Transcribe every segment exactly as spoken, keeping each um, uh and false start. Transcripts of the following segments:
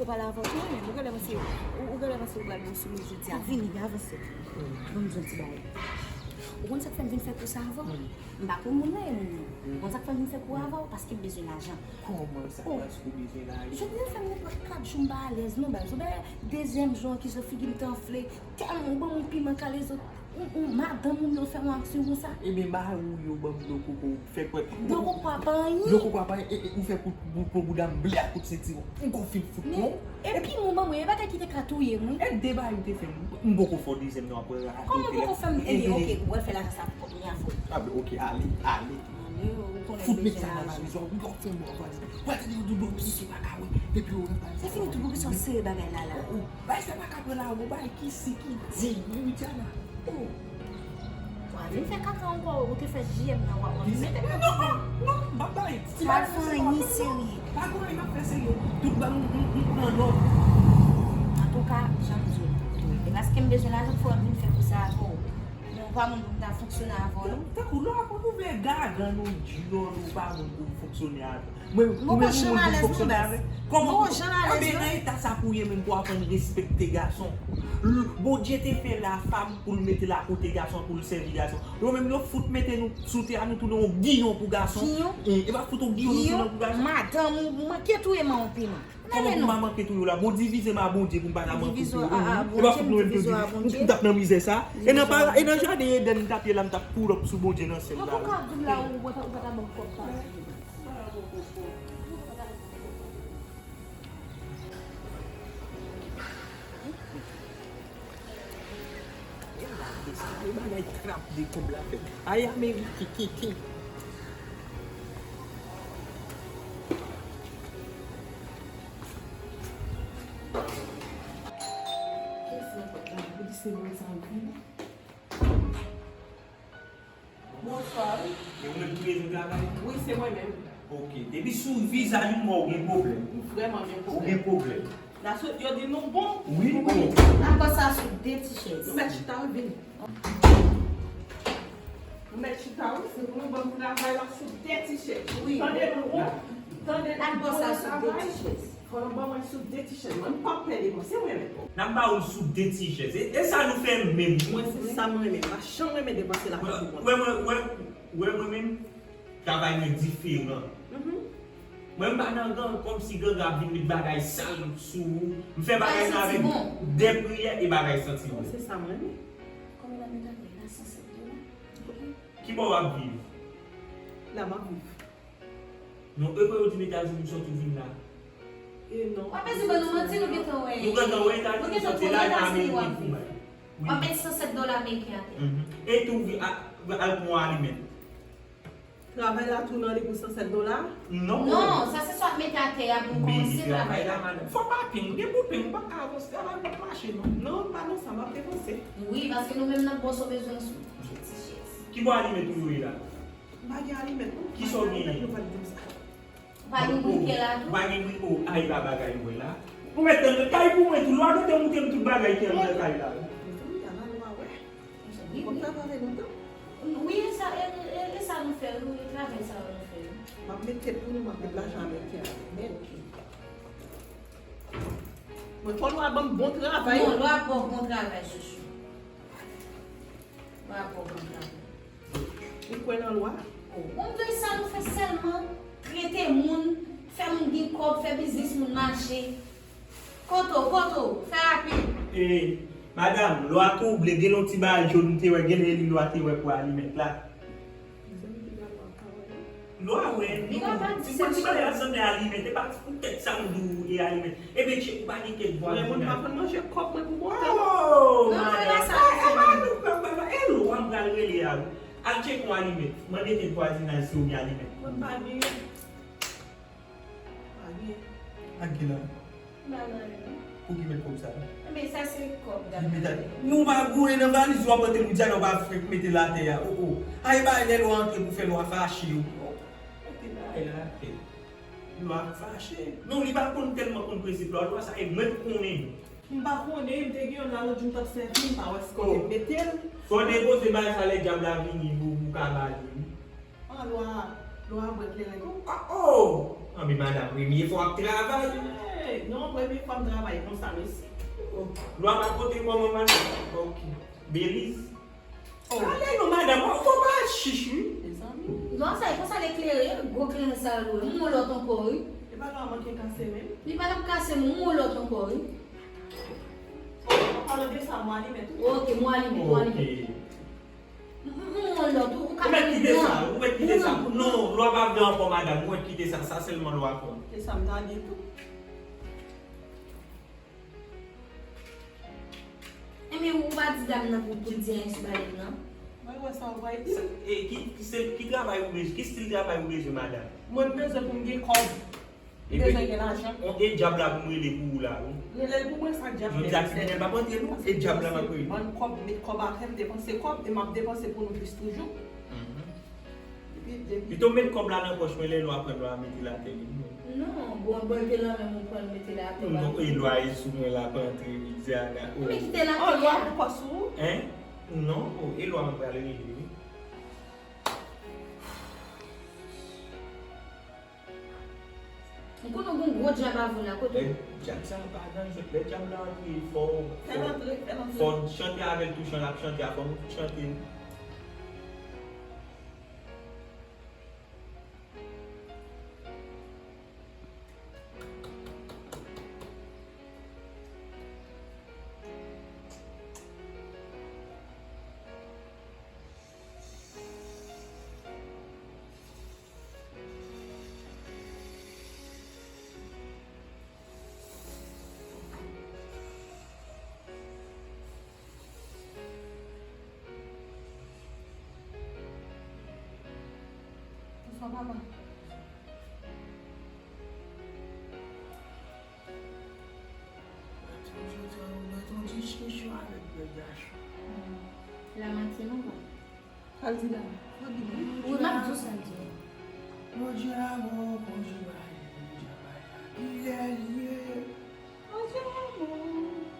Pral avanse wi, men ou genlè panse, ou, ou genlè panse ou pral bon sou mwen jodi a. Vini, vin avanse. Ban m di yon ti bagay. Ou konn sa k fè m vin fè kou sa avè w? M pa konn moun nan, e moun nan. Ou konn sa k fè m vin fè kou avè w? Paske m bezwen lajan. Kòman sa, paske w bezwen lajan? Jodi a fè m nenpòt kat jou m pa alèz non, baz. Ou wè dezyèm jou an kijan figi m te anfle. Tèlman ou ban m yon piman kale zòt. Ou, ou, madanm ou yo fè yon aksyon konsa. Ebyen, mari w yo ban m dlo koko, fè kwè. Dlo koko a pa anyen. Dlo koko a pa anyen, e, e, ou fè kout, pou, pou bouda m ble ak kout sentiwon. M gon fil fout non. Epi mwen ban mwen, e bagay ki te ka touye m, wi. E de bagay ou te fè m, m poko fè w dezyèm nan, apre rakonte. Kòman poko fè m? Ebyen, oke, ou pral fè lajan sa pou kòb mwen a fò. A, oke, ale, ale. Ale, ou konnen m bezwen lajan. Fout met sa nan valiz ou, ou fè m yon valiz. Ou pa tande yo di w dlo piti se pa ka wè, depi yo rann valiz. Se fini tou, poukisa w sere bagay la la? Bay sa pa ka pran la, ou bay ki si ki di, wi, Widiana. Oh. Wa vin fè kaka ankò, ou te fè J M nan, wa, wa vin mete kaka. Non, non, non, m ap bay. Ti bagay sa pa fè anyen serye. Pa gen anyen m ap fè serye. Tout bagay m, m, m pran nòt. Antouka, jan m di w, e paske m bezwen lajan k fè w vin fè kou sa avè w. Men ou pa moun pou m ta fonksyone avè w, non. Tankou lè w ap ouvè gaga nou di lò, ou pa moun pou m fonksyone avè w. Mwen, ou menm ou moun pou fonksyone avè. Kòman pou, anben, nan eta sa pou ye menm pou aprann respekte gason. L-, Bondye te fè lafam pou l mete l akote gason, pou l sèvi gason. Yo menm yo fout mete nou sou tè a, nou tounen yon giyon pou gason. Giyon? E, e pa fout yon giyon nou tounen pou gason. Madanm ou manke touye m a yon piman. Kòman pou m pa manke touye w la? Bon, divize m a Bondye pou m pa ta manke touye w. E pa fout nou menm tou divize. M t ap nan mizè sa. E nan pa, e nan jaden Edenn m t ap ye la, m t ap pull up sou Bondye nan syèl la. Mwen pou ka di w la, ou pa ta, ou pa ta ban m kòb sa. Gade sa, e bagay trap de kòb la fèt. Ay, Ameriken, ki, ki. Kèt fè pòt la, pou di se mwen sa vini. Bonswa, wi. E ou menm ki bezwen travay? Wi, se mwen menm. Ok. Depi sou vizaj ou, m wè ou gen pwoblèm. M vrèman gen pwoblèm. Ou gen pwoblèm. N a sot, yo di nou bon. Wi, bon. N a pase sou de ti chèz. Nou mèt chita, wi, vini. Nou mèt chita, wi. Se pou nou ban m travay la sou de ti chèz. Wi. Tande nou, tande nou. N a pase sou de ti chèz. Fò nou ban mwen sou de ti chèz. Mwen, m p ap pè depanse, mwen menm. N ap ba ou l sou de ti chèz. E, e sa nou fè menm. Mwen, se sa m renmen. M pa janm renmen depanse lajan pou mwen. Wè, wè, wè, wè, mwen menm, travay mwen diferan. Mwen, m pa nan gang, kòmsi gang ap vin met bagay sal sou ou. M fè bagay sa avèk de priyè e bagay santi bon. Se sa m renmen. Kòman n ap met atè la, san sèt dola? Ki bò w ap viv? La m ap viv. Non, e kwè yo di m Etazini w sòti w vin la. E non. W ap esi ban nou manti, nou gentan wè. Nou gentan wè Etazini w sòti la, e pa Ameriken pou bay. Wi. W ap met san sèt dola ameriken atè. Mhm. E tou, al pran yon alimèt. Travay la tou nan li pou san sèt dola? Non. Non, sa se sa w ap mete atè a pou n kòmanse travay la. Travay la, madanm. Fò pa peng, gen pou peng, ou pa ka avanse, travay p ap mache, non. Non, pa nan sa, m ap depanse. Wi, paske nou menm n ap bòs, ou bezwen sou ti chèz. Ki bò alimèt ou yo ye la? M pa gen alimèt, non. Kisa w genyen? Nou pa t di m sa. Ou pa gen brikè la tou? Ou pa gen brikè, o, ay, pa bagay mwen la. Ou mèt tann kay pou mwen tou, lwa mete moute m tout bagay ki anndan kay la. Mezanmi, ala lwa wè. Wi, wi. Wi, e sa, e, e, e sa nou fè, wi, e travay sa yo nou fè, wi. M ap met tèt pou nou, m ap met lajan ameriken avè m. Mèt. Mwen fò lwa ban m bon travay. Non, lwa ban w bon travay, chouchou. Lwa ban w bon travay. Ou kwè nan lwa? Oh, bon, de sa nou fè sèlman trete moun, fè moun gen kòb, fè biznis moun mache. Kote w, kote w, fè rapid. E, madanm, lwa twouble, gen yon ti bagay jòn m te wè, genlè e li lwa te wè pou alimèt la. Mezanmi, ki bagay lwa ka wè la? Lwa wè, non. Ti, ti bagay la sanble alimèt, e pa poutèt sa m di w e alimèt. Ebyen, tchèk, ou pa gen kèk vwazinaj. Moun pa konn manje kòb mwen pou bon tan. Oh, madanm. E, e, e, e, e lwa m pral rele a, wi. Al tcheke yon alimèt. Mande kèk vwazinaj si yo gen alimèt. Mwen pa gen. Pa gen. Ak ki la? M pa nan li, non. Ou ki met kòb sa? Men sa se kòb, dam. Li met a-, nou pa gouye nan valiz, w ap pote l, ou di a, w pa fèk mete l atè a. Oh, oh. Ay, bay lè lwa antre pou fè lwa fache, oh. Mete bagay la atè. Lwa fache. Non, li pa konn tèlman konn prensip lwa. Lwa sa, e mwen k konnen. M pa konnen, m te gen youn la lòt jou m t ap sèvi, m pa wè si kote m mete l. Fò depoze bagay sa lè dyab la vini pou, pou ka ba li, wi. Ah, lwa, lwa bwè kleren tou. Ah, oh! Anben, madanm, premye fwa w ap travay. Hey, non, premye fwa m travay konsa, mesye. Oh, lwa pa pote kòman, madanm? Ok. Beliz. Oh. Ale non, madanm, ou fò pa chich, wi. Mezanmi. Non, sa e konsa l eklere, gwo kleren sa yo, m wè lòt ankò, wi. E pa lwa manke kase menm. Li pa t ap kase, m wè lòt ankò, wi. Oh, an palan de sa, m wè li menm. Ok, m wè li menm, m wè li menm. Ok. M, m, m, m, lòt, ou, ou ka Ou mèt kite sa, ou mèt kite sa. Non, lwa pa vle ankò, madanm, ou mèt kite sa, sa sèlman lwa fè. Se sa m ta di tou. Enben, ou pa di dam nan pou, pou l di anyen sou balèn nan? Mwen wè sa ou va di. Sa, e, ki, ki, se, ki travay ou bezwen? Ki stil travay ou bezwen, madanm? Mwen, m bezwen pou m gen kòb. M bezwen gen lajan. E dyab la pou m rele pou ou la, wi. Rele l pou mwen, sa dyab. Jodi a, kriminèl p ap antre, non. E dyab la m ap rele. Bann kòb, met kòb atè, m depanse kòb, e m ap depanse pou nou plis toujou. Mhm. Epi, depi Pito met kòb la nan pòch mwen, lè lwa pran, lwa mete l atè li. Non, bon, bon, te nan men m, ou pran l mete l atè. Non, e lwa e sou mwen, l ap antre, Viviana. Oh. Men kite l atè. Oh, lwa pou pòs ou? Hein? Non, oh, e lwa mwen pral rele, wi. M konnen w gen yon gwo dyab avè w la, kote? Lè dyab sa pa nan jwèt, lè dyab la antre, fò, fè l antre, fè l antre. Fò w chante avè l tou, jan l ap chante a, fò nou tout chante. Bonswa, papa. Mwen te yon ti kesyon avèk bèl gason. Hmm. Lamantin ou pa? Sa l di la? Sa l di la? Wi, m ap di w sa l di la. Mon Dieu, amour, mon Dieu, mari, mon Dieu, mari, kilè li ye? Mon Dieu, amour,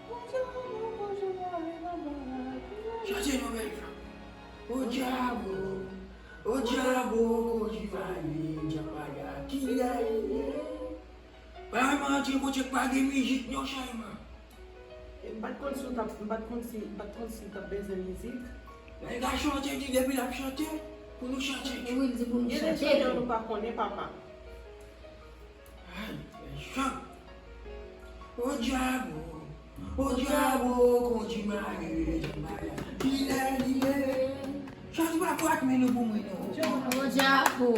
mon Dieu, amour, mon Dieu, mari, mon Dieu, mari, kilè li ye? Chante non, bèl fanm. Mon Dieu, amour, mon Dieu, amour, mon Dieu, mari, mon Dieu, mari, kilè li ye? Pa manti, Bondye pa gen mizik non, Chayma. E m pa t konn si w t ap, m pa t konn si, m pa t konn si w t ap bezwen mizik. Men gason an te di depi l ap chante, pou nou chante. Wi, l di pou nou chante. Gen de chante nou pa konnen, papa. Ay, men chan. O dyabo, o dyabo, kondi mare, janbaya, kilè li ye? Chante pa pou ak men nou pou mwen, non. O dyabo,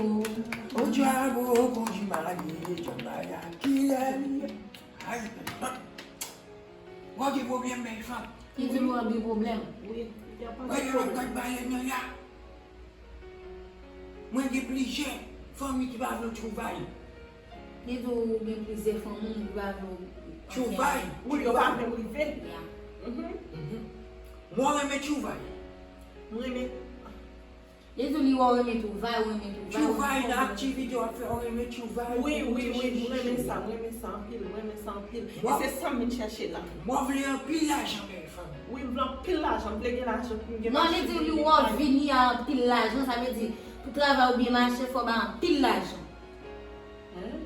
o dyabo, kondi mare, janbaya, kilè li ye? Ay, men chan. Ou gen pwoblèm, men chan. Li di nou gen pwoblèm. Wi, li gen pwoblèm. Mwen gen lòt gad balèn nan la. Mwen gen plizyè fanmi ki pa vle w tchouvay. Li di w gen plizyè fanmi ki pa vle w tchouvay. Wi, yo pa vle w rive. Ya. Mhm. Mhm. Mwen renmen tchouvay. Mwen renmen. Li di w li wè w renmen tchouvay, w renmen tchouvay. Tchouvay nan aktivite w ap fè, w renmen tchouvay. Wi, wi, wi, mwen renmen sa, mwen renmen sa anpil, mwen renmen sa anpil. E se sa m vin chèche la. Mwen vle anpil lajan, men fanmi. Wi, m vle anpil lajan, m vle gen lajan pou m gen machin. Non, li di li wè w vini a anpil lajan, sa vle di pou travay ou byen mache, fò w bay anpil lajan. Hein?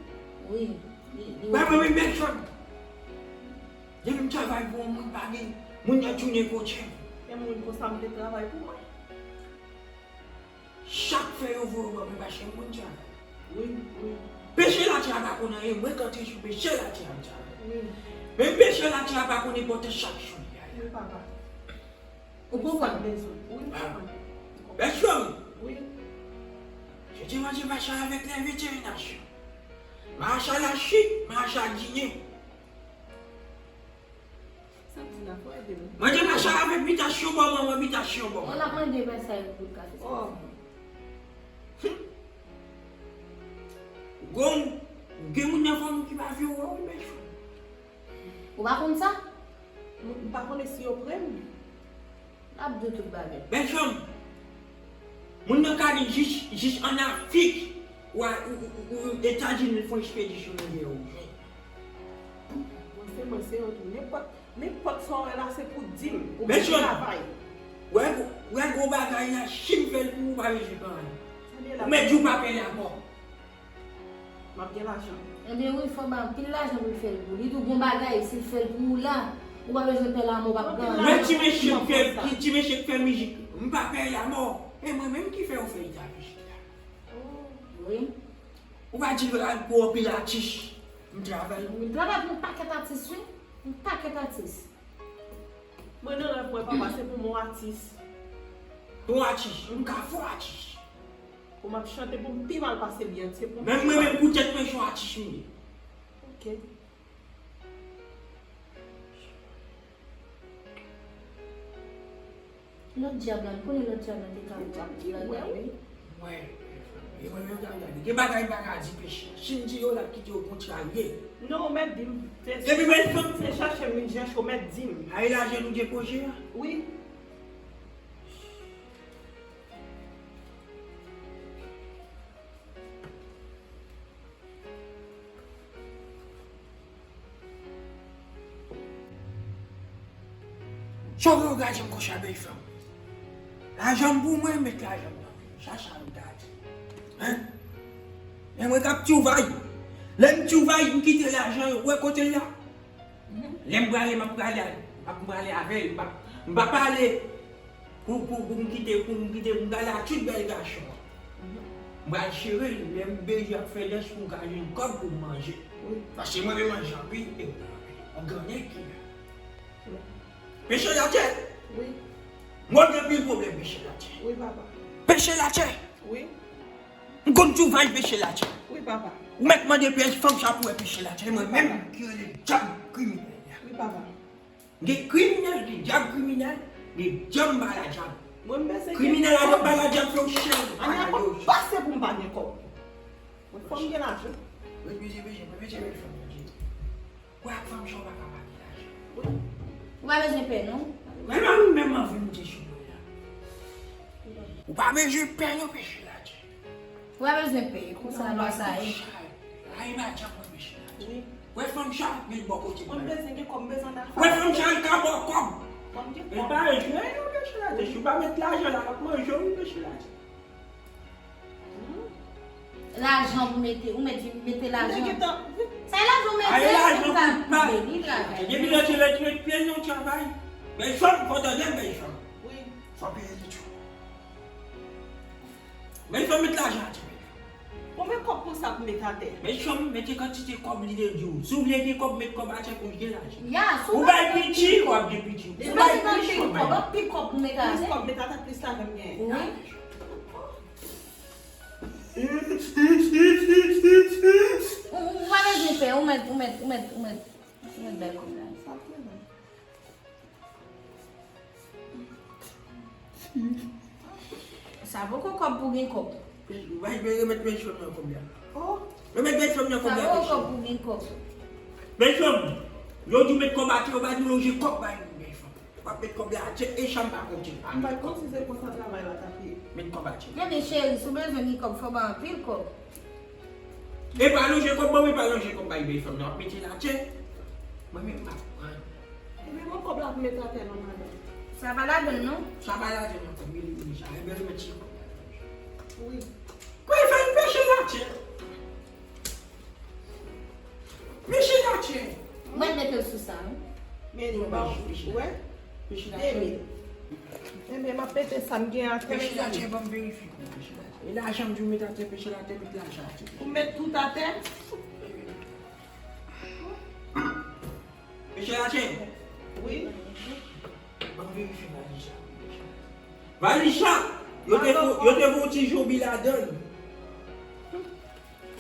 Wi. Li, li wè. Mwen, mwen, mwen, men chan. Depi m travay pou yon moun, pa gen moun nan tounen kote m. Gen moun konsa m vle travay pou mwen. Chak fè yo voye w ban mwen paske m konn travay. Wi, wi. Peche latè a pa konn anyen, mwen k antre sou peche latè a m travay. Wi. Men peche latè a pa konn enpòtans chak jou li a. Wi, papa. Ou konprann? Wi, m konprann. Bèl fanmi. Wi. Je te manje mache avèk lè vete menaj. Mache a la chit, mache a dine. Sa m di la, fò ede m. Manje mache avèk bitasyon bò mwen, mwen bitasyon bò mwen. Yon ap mande pa sa yo pou l ka fè sa. Oh. Gon, gen moun nan fanmi ki pa vle wè w, men. Ou pa konn sa? M, m pa konnen si yo prè m. L ap di w tout bagay. Bèl fanm. Moun nan ka gen jis, jis ann Afrik, ou a, ou, ou, ou, ou Etazini, l fè yon ekspedisyon nan dèyè w. Mwen se, mwen se yon tou. Nenpòt, nenpòt sa w wè la, se pou di m. Ou bèl fanm. Travay. Wè, wè gwo bagay la, si m fè l pou ou, pa bezwen pè anyen. Ou mèt di w pa pè la ankò. M ap gen lajan. Ebyen wi, fò ba anpil lajan pou l fè l pou ou. Li di w gon bagay, si l fè l pou ou la, ou pa bezwen pè lanmò, w ap gen anyen. Men ti mesye k fè, ti mesye k fè mizik, m pa pè lanmò. E mwen menm ki fè yo fè Ita mizik la. Wi. Ou pa di l al pou anpil atis. M travay. M travay pou yon pakèt atis, wi. Yon pakèt atis. Mwen nan rèv mwen, papa, se pou m yon atis. Yon atis? M ka fè w atis. Pou m ap chante pou m pi mal pase Beyoncé, pou m pi mal. Menm mwen menm pou tèt mwen, se yon atis m ye. Ok. Lòt dyab la, m konnen lòt dyab la te ka di la, wi. Mwen, e mwen menm k ap gade. Gen bagay m pa ka di peche. Si m di yo, l ap kite yo kontrarye. Non, ou mèt di m. Epi men fanm. Se chache m vin chèche, ou mèt di m. A, e lajan nou depoze a? Wi. Sa w vle w gade m konsa, bèl fanm? Lajan m pou mwen, met lajan m nan. Sa, sa m ta di. Hein? Men mwen k ap tchouvay. Lè m tchouvay, m kite lajan yo. Ou wè kote l la? Lè m prale, m ap prale, m ap prale avè l. M pa, m pa prale pou, pou, pou m kite, pou m kite, pou m prale ak tout bèl gason an. M pral cheri l, lè m bezwen ap fè dans pou m ka jwenn kòb pou m manje. Wi. Paske mwen menm manje anpil, e ou, ou gen nèg ki la. Wi. Peche latè. Wi. Mwen gen anpil pwoblèm, peche latè. Wi, papa. Peche latè. Wi. M konn tou vay peche latè. Wi, papa. Ou mèt mande pyès fanm sa pou wè peche latè. Mwen menm ki rele dyab kriminèl la. Wi, papa. Gen kriminèl, gen dyab kriminèl, gen dyab bala dyab. Mwen m bezwen gen kòb. Kriminèl avèk bala dyab fè yon chèn. Ane a kòb pase pou m pa gen kòb. Mwen fò m gen lajan. Mwen bezwen, bezwen, mwen bezwen, bezwen fanm. Wè ak fanm sa w pa ka pa gen lajan. Ou pa bezwen pè, non? Menm an, menm anvi moute sou mwen la. Ou pa bezwen pè, non, peche latè. Ou pa bezwen pè, konsa lwa sa ye. Ay, madanm mwen, peche latè. Wi. Wè fanm sa, men bò kote mwen. Mwen bezwen gen kòb, m bezwen nan. Wè fanm sa, l ka ba w kòb. Mwen gen kòb. E pa jwe, non, peche latè. Si w pa met lajan la, l ap manje w, peche latè. Lajan pou mete, ou mèt vin mete lajan. Sa e lajan ou mete, lajan pou pa. Depi lè se lè ti met pye nan travay. Bèl fanm, fò tande m, bèl fanm. Wi. Fò peye li tou. Bèl fanm, met lajan atè, bèl fanm. Konbyen kòb konsa pou met atè? Bèl fanm, mete kantite kòb li te di w. Si w vle gen kòb, met kòb atè pou l gen lajan. Ya, si w bay piti, w ap gen piti. Ou bay plis kòb, anpil kòb pou met atè. Plis kòb met atè, plis lajan m genyen. Wi. Ou, ou pa bezwen pè, ou mèt, ou mèt, ou mèt, ou mèt, ou mèt bèl kòb la. Sa poko kòb pou gen kòb. Ou pa vle remèt bèl fanm nan kòb la. Oh. Remèt bèl fanm nan kòb la, bèl fanm. Sa poko kòb pou gen kòb. Bèl fanm, yo di w met kòb atè, yo pa di w lonje kòb bay moun, bèl fanm. W ap met kòb la atè, e chanm pa konte. M pa t konn si se konsa travay la t ap ye. Met kòb atè. Men, men cheri, si w bezwen gen kòb, fò w bay anpil kòb. E pa lonje kòb ban mwen, pa lonje kòb bay bèl fanm nan, w ap mete l atè. Mwen menm m ap pran. Ebyen, bon, kòb la pou met atè non, madanm. Sa pa ladan l, non? Sa pa ladan l, non, kòb li, li, li, sa. Ebyen, remèt ti kòb la. Wi. Kòb fè l peche l atè. Peche l atè. Mwen mete l sou sa, wi. Men li ba w, wè? Peche l atè. De mil. Enben, m ap mete sa m gen atè, mezanmi. Peche l atè, ban m verifye. Peche l atè. E lajan m di w met atè, peche l atè, met lajan atè. Ou met tout atè? Peche l atè. Wi. Ban m verifye valiz la. Valiz la, yo te fè, yo te fè yon ti zonbi ladan l.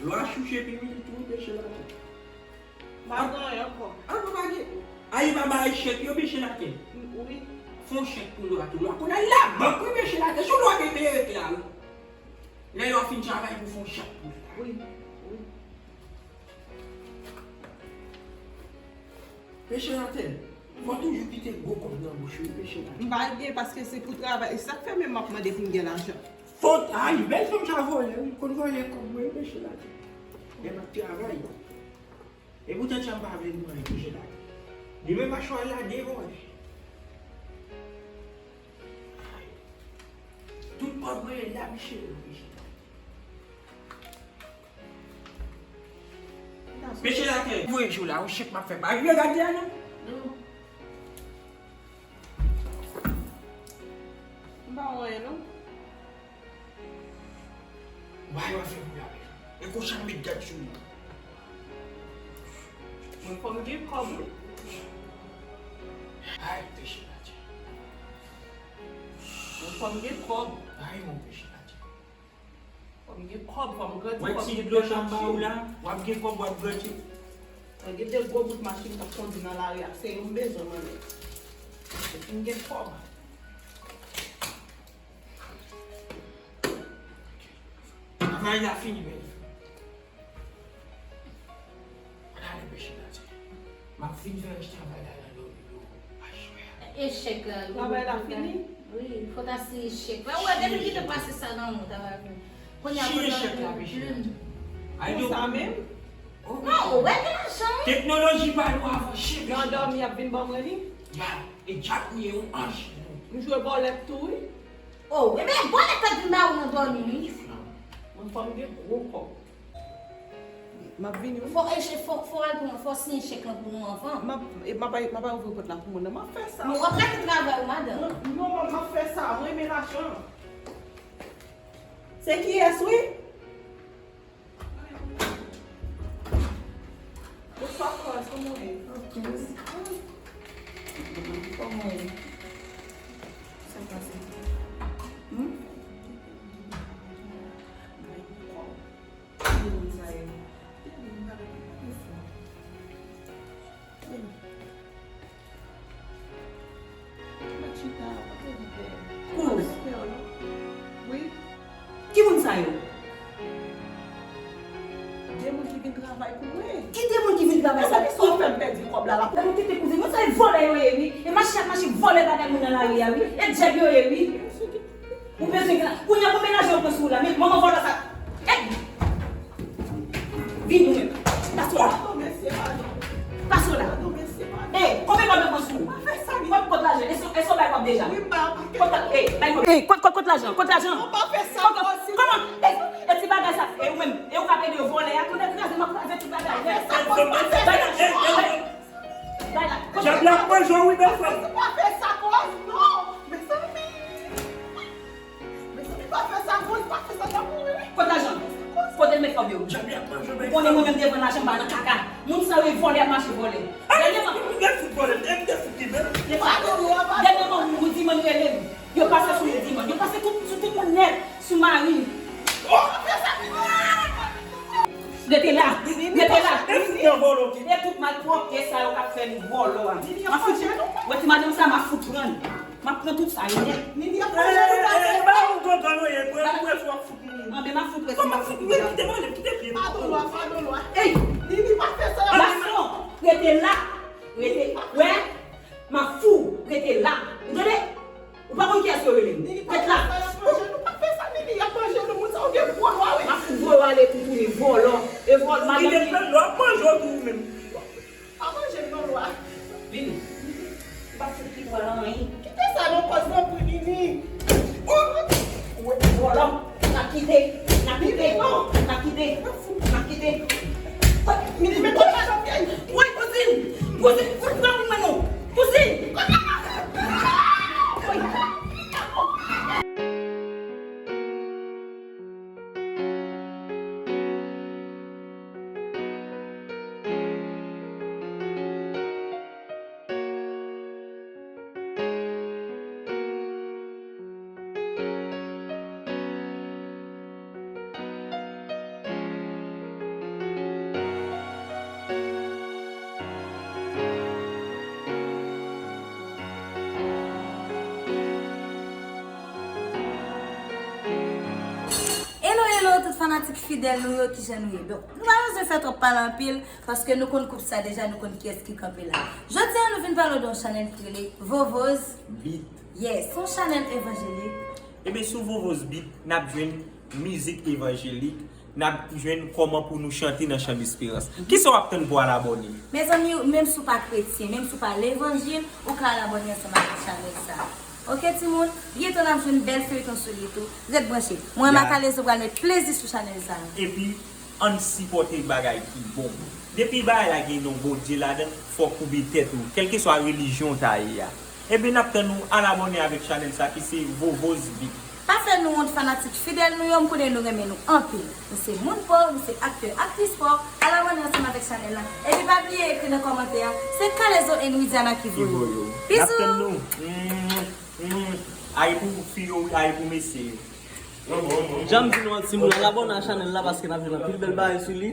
Lwa chouche pi vit tou, peche l atè. Pa gen anyen ankò. A, pa gen. A, li pa bay chèk yo, peche l atè. Wi. Fè yon chèk pou lwa tou. Lwa konn al labank, wi, peche l atè. Sou lwa te mete la, wi. Lè lwa fin travay pou fè yon chèk pou lwa. Wi, wi. Peche l atè. Fò toujou kite gwo kòb nan bouch ou, peche l atè. M pa gen, paske se pou travay. E sa k fè menm m ap mande pou m gen lajan. Fò, ay, bèl fanm sa vòlè, wi, konn vòlè kòb mwen, peche l atè. Lè m ap travay. E poutan sa m pa vle pou mwen, peche l atè. Li menm machwa l la devòlè. Tout kòb mwen la, mesye, peche l atè. Peche la ke. Voye jou la, yon chèk m ap fè. Pa regade a non. M pa wè non. Bay w ap fè pou gade. E konsa m met gad sou li. Mwen fò m gen kòb wi. Ay, peche la tye. Mwen fò m gen kòb. Ay, mon peche la tye. Fò m gen kòb, fò m grandi, fò m gen bèl machin. Wè ti dlo sa m ba ou la, w ap gen kòb, w ap grandi. Mwen gen de gwo bout machin k ap kondi nan lari a, se yo m bezwen mande. Epi m gen kòb. Travay la fini, men. Ann ale peche la, tye. M ap fin fè echek travay la nan domino aswè a. Echek la. Travay la fini? Wi, fò ta si echek la. Wè, depi ki te pase sa nan mwen, travay la fini. Kounye a, si echek la peche la, tye. Konsa menm? Non, ou wè gen lajan wi. Teknoloji pa nou avanse. Nan dòmi y ap vin ban mwen li? Ya, e djab li ye yon anj. M jwe bòlèt tou wi. Oh, ebyen bòlèt k ap vin ba ou nan dòmi wi. Mwen fò m gen gwo kòb. M ap vini wi. Fò echek, fò, fò al pran, fò siyen chèk lan pou nou anvan. M ap, e, m ap, m ap ouvri pòt la pou moun nan. M ap fè sa. Men w ap rete travay ou madanm. Non, non, m ap fè sa. Mwen renmen lajan. Se kiyès wi? Bonswa, Kòz, kòman w ye? Ok. Kòman w ye? Sa k pase? Hmm? Ki moun sa yo? Ki moun sa yo? Kouz. Wi. Ki moun sa yo? De moun ki vin travay pou mwen. Ki de moun ki vin travay sa? Sa w fè m pèdi kòb la la? Ou kite kouzin, moun sa yo vòlè yo ye wi. E mache ap mache vòlè bagay moun nan lari a wi. E djab yo ye wi. Ou bezwen gen la. Kounye a pou menaje yo pran sou ou la. Men manman vòlè sa. Ey! Vini ou menm. Pase w la. Pase w la. Ey, konbyen kòb yo pran sou ou? Kot, kot lajan? Èske, èske w bay kòb deja? Kot, ey, bay kòb. Ey, kot, kot, kot lajan? Kot lajan? Kòman? Ey, e ti bagay sa. E ou menm, e ou k ap ede yo vòlè a, kounye a kraze, m ap kraze tout bagay. Bay la. Bay la. Djab la ap manje w wi, bèlfrè. Pa fè sa, Kòz, non. Mezanmi. Mezanmi, pa fè sa, Kòz, pa fè sa, n ap mouri wi. Kot lajan? Kote l met kòb yo? Djab la ap manje w, bèlfrè. Ou konnen mwen menm devan lajan m pa nan kaka. Moun sa yo e vòlè, ap mache vòlè. Dènyèman. M te fout vòlè, m te fout li menm. Dènyèman, Roudiman rele m. Yo pase sou Roudiman. Yo pase tout, sou tout moun nèt. Sou mari m. Rete la. Rete la. E tout malpwòpte sa yo k ap fè nou vòlò a. M ap fout. Wè ti madanm sa, m ap fout pran. M ap pran tout sa yo nèt. Nini ap manje nou la. E ba ou tonton nou ye, pran pwès w ap fout nou. Anben m ap fout pwès. Kòman fout? Kite m ale, kite pye m. Padon lwa, padon lwa. Ey! Nini pa fè sa. Gason, rete la. Rete. Wè? M ap fou, rete la. Ou tande? Ou pa konn kiyès yo rele m. Ret la. Y ap manje nou, pa fè sa, Nini, y ap manje nou, moun sa yo gen gwo lwa, wi. M ap fou gwo lwa ale pou tounen vòlò. E vòlò, madanm li. Lò ap manje w tou ou menm. Pa manje m non, lwa. Vini. M pa fout ki pral anyen. Kite sa non, Kòz, tanpri, Nini. Oh! Vòlò, n ap kite, n ap kite, n ap kite, n ap kite. Mete, mete, mete. Woy, kouzin, kouzin, kouzin, pa vin mwen non. Kouzin. Hello, hello, tout fanatik fidèl nou yo, kijan nou ye? Donk, nou pa bezwen fè twòp pale anpil, paske nou konn koup sa deja, nou konn kiyès ki kanpe la. Jodi a, nou vin pale w de yon chanèl ki rele Vovoz Beat. Yes, se yon chanèl evanjelik. Ebyen, sou Vovoz Beat, n ap jwenn mizik evanjelik, n ap jwenn kòman pou nou chante nan chan desperans. Kisa w ap tann pou al abòne? Mezanmi, menm si w pa kretyen, menm si w pa levanjil, ou ka al abòne ansanm avèk chanèl sa. Oke, timoun? Byento n ap jwenn bèl feyton sou li tou. Ret branche. Mwen, Makalezo, pral met plezi sou chanèl sa. Epi, ann sipòte bagay ki bon. Depi bagay la gen non Bondye ladan, fòk ou koube tèt ou, kèlkeswa relijyon w ta ye a. Ebyen n ap tann ou al abòne avèk chanèl sa ki se Vovo's Beat. Pa fè nou wont fanatik fidèl nou yo, m konnen nou renmen nou anpil. Nou se moun pa w, nou se aktè, aktris pa w, al abòne ansanm avèk chanèl la. Epi pa bliye ekri nan kòmantè a, se Kalezo and Widiana ki voye w. N ap tann Bizou! nou. Mm, mm. Ay pou fi yo, ay pou mesye yo. Jan m di nou an timoun, al abòne a chanèl la paske n ap jwenn anpil bèl bagay sou li.